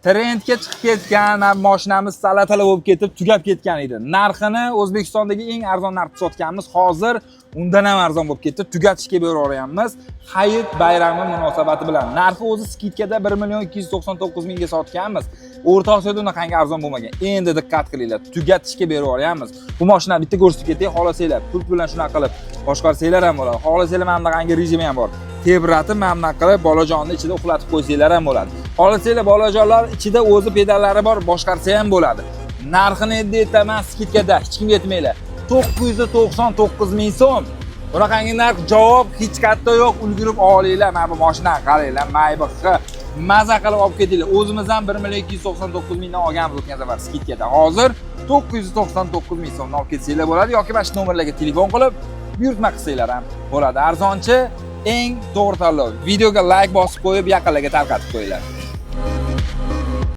Trendga chiqib ketgan mana bu mashinamiz salatala bo'lib ketib, tugab ketgan edi. Narxini O'zbekistondagi eng arzon narxda sotganmiz. Hozir undan ham arzon bo'lib ketdi. Tugatishga beraveryapmiz. Hayit bayrami munosabati bilan. Narxi o'zi скидка da 1 million 299 mingga sotganmiz. O'rta Osiyoda unaqangi arzon bo'lmagan. Endi diqqat qilinglar, tugatishga beraveryapmiz. Bu mashinani bitta ko'rsatib ketay, xohlasanglar pult bilan shunaqa qilib boshqarsanglar ham bo'ladi. Xohlasanglar mana bunaqangi rejimi ham bor. Tebratib mana bunaqa qilib bolajonni ichida uxlatib qo'ysanglar ham bo'ladi. Xohlasanglar bolajonlar ichida o'zi pedallari bor, boshqarsa ham bo'ladi. Narxini endi aytaman, скидка da, hech kimga aytmanglar. 999 ming so'm. Bunaqangi narx javob hech qayerda yo'q. Ulgurib olinglar mana bu mashinani, qaranglar, Maybach maza qilib olib ketinglar. O'zimiz ham 1 million 299 mingdan olganmiz o'tgan safar скидка da. Hozir 999 ming so'mdan olib ketsanglar bo'ladi yoki mana shu nomerlarga telefon qilib buyurtma qilsanglar ham bo'ladi. Arzonchi eng to'g'ri tanlov. Videoga like bosib qo'yib, yaqinlarga tarqatib qo'yinglar.